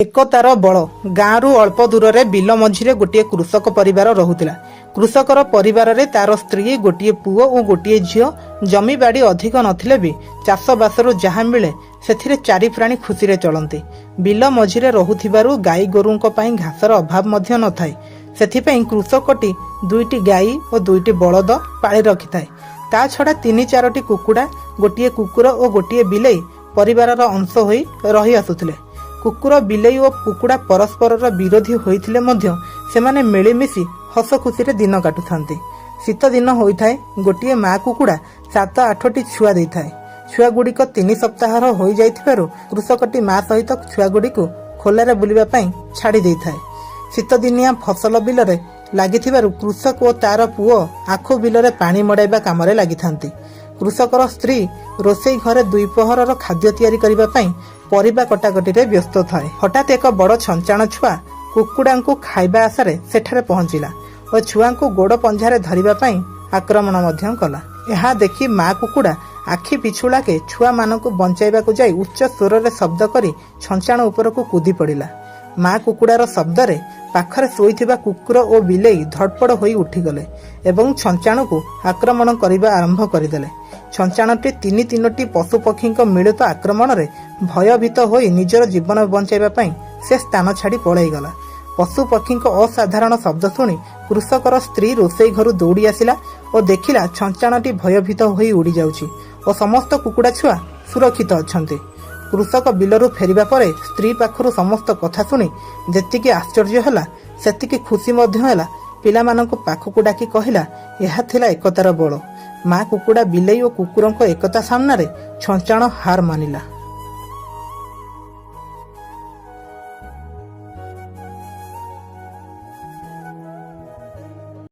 ଏକତାର ବଳ। ଗାଁରୁ ଅଳ୍ପ ଦୂରରେ ବିଲ ମଝିରେ ଗୋଟିଏ କୃଷକ ପରିବାର ରହୁଥିଲା। କୃଷକର ପରିବାରରେ ତାର ସ୍ତ୍ରୀ, ଗୋଟିଏ ପୁଅ ଓ ଗୋଟିଏ ଝିଅ। ଜମିବାଡ଼ି ଅଧିକ ନଥିଲେ ବି ଚାଷବାସରୁ ଯାହା ମିଳେ, ସେଥିରେ ଚାରି ପ୍ରାଣୀ ଖୁସିରେ ଚଳନ୍ତି। ବିଲ ମଝିରେ ରହୁଥିବାରୁ ଗାଈ ଗୋରୁଙ୍କ ପାଇଁ ଘାସର ଅଭାବ ମଧ୍ୟ ନଥାଏ। ସେଥିପାଇଁ କୃଷକଟି ଦୁଇଟି ଗାଈ ଓ ଦୁଇଟି ବଳଦ ପାଳି ରଖିଥାଏ। ତା ଛଡ଼ା ତିନି ଚାରୋଟି କୁକୁଡ଼ା, ଗୋଟିଏ କୁକୁର ଓ ଗୋଟିଏ ବିଲେଇ ପରିବାରର ଅଂଶ ହୋଇ ରହି ଆସୁଥିଲେ। କୁକୁର, ବିଲେଇ ଓ କୁକୁଡ଼ା ପରସ୍ପରର ବିରୋଧୀ ହୋଇଥିଲେ ମଧ୍ୟ ସେମାନେ ମିଳିମିଶି ହସ ଖୁସିରେ ଦିନ କାଟୁଥାନ୍ତି। ଶୀତ ଦିନ ହୋଇଥାଏ। ଗୋଟିଏ ମା କୁକୁଡ଼ା ସାତ ଆଠଟି ଛୁଆ ଦେଇଥାଏ। ଛୁଆଗୁଡ଼ିକ 3 ସପ୍ତାହର ହୋଇଯାଇଥିବାରୁ କୃଷକଟି ମା ସହିତ ଛୁଆଗୁଡ଼ିକୁ ଖୋଲାରେ ବୁଲିବା ପାଇଁ ଛାଡ଼ି ଦେଇଥାଏ। ଶୀତଦିନିଆ ଫସଲ ବିଲରେ ଲାଗିଥିବାରୁ କୃଷକ ଓ ତାର ପୁଅ ଆଖୁ ବିଲରେ ପାଣି ମଡ଼ାଇବା କାମରେ ଲାଗିଥାନ୍ତି। କୃଷକର ସ୍ତ୍ରୀ ରୋଷେଇ ଘରେ ଦ୍ୱିପହରର ଖାଦ୍ୟ ତିଆରି କରିବା ପାଇଁ ପରିବା କଟାକଟିରେ ବ୍ୟସ୍ତ ଥାଏ। ହଠାତ୍ ଏକ ବଡ଼ ଛଞ୍ଚାଣ ଛୁଆ କୁକୁଡ଼ାଙ୍କୁ ଖାଇବା ଆଶାରେ ସେଠାରେ ପହଞ୍ଚିଲା ଓ ଛୁଆଙ୍କୁ ଗୋଡ଼ ପଞ୍ଝାରେ ଧରିବା ପାଇଁ ଆକ୍ରମଣ ମଧ୍ୟ କଲା। ଏହା ଦେଖି ମା କୁକୁଡ଼ା ଆଖି ପିଛୁଳାକେ ଛୁଆମାନଙ୍କୁ ବଞ୍ଚାଇବାକୁ ଯାଇ ଉଚ୍ଚ ସ୍ୱରରେ ଶବ୍ଦ କରି ଛଞ୍ଚାଣ ଉପରକୁ କୁଦି ପଡ଼ିଲା। ମା କୁକୁଡ଼ାର ଶବ୍ଦରେ ପାଖରେ ଶୋଇଥିବା କୁକୁର ଓ ବିଲେଇ ଧଡ଼ପଡ଼ ହୋଇ ଉଠିଗଲେ ଏବଂ ଛଞ୍ଚାଣକୁ ଆକ୍ରମଣ କରିବା ଆରମ୍ଭ କରିଦେଲେ। ଛଞ୍ଚାଣଟି ତିନି ତିନୋଟି ପଶୁପକ୍ଷୀଙ୍କ ମିଳିତ ଆକ୍ରମଣରେ ଭୟଭୀତ ହୋଇ ନିଜର ଜୀବନ ବଞ୍ଚାଇବା ପାଇଁ ସେ ସ୍ଥାନ ଛାଡ଼ି ପଳାଇଗଲା। ପଶୁପକ୍ଷୀଙ୍କ ଅସାଧାରଣ ଶବ୍ଦ ଶୁଣି କୃଷକର ସ୍ତ୍ରୀ ରୋଷେଇ ଘରୁ ଦୌଡ଼ି ଆସିଲା ଓ ଦେଖିଲା, ଛଞ୍ଚାଣଟି ଭୟଭୀତ ହୋଇ ଉଡ଼ିଯାଉଛି ଓ ସମସ୍ତ କୁକୁଡ଼ା ଛୁଆ ସୁରକ୍ଷିତ ଅଛନ୍ତି। କୃଷକ ବିଲରୁ ଫେରିବା ପରେ ସ୍ତ୍ରୀ ପାଖରୁ ସମସ୍ତ କଥା ଶୁଣି ଯେତିକି ଆଶ୍ଚର୍ଯ୍ୟ ହେଲା, ସେତିକି ଖୁସି ମଧ୍ୟ ହେଲା। ପିଲାମାନଙ୍କୁ ପାଖକୁ ଡାକି କହିଲା, "ଏହା ଥିଲା ଏକତାର ବଳ। ମା କୁକୁଡ଼ା, ବିଲେଇ ଓ କୁକୁରଙ୍କ ଏକତା ସାମ୍ନାରେ ଛଞ୍ଚାଣ ହାର ମାନିଲା।"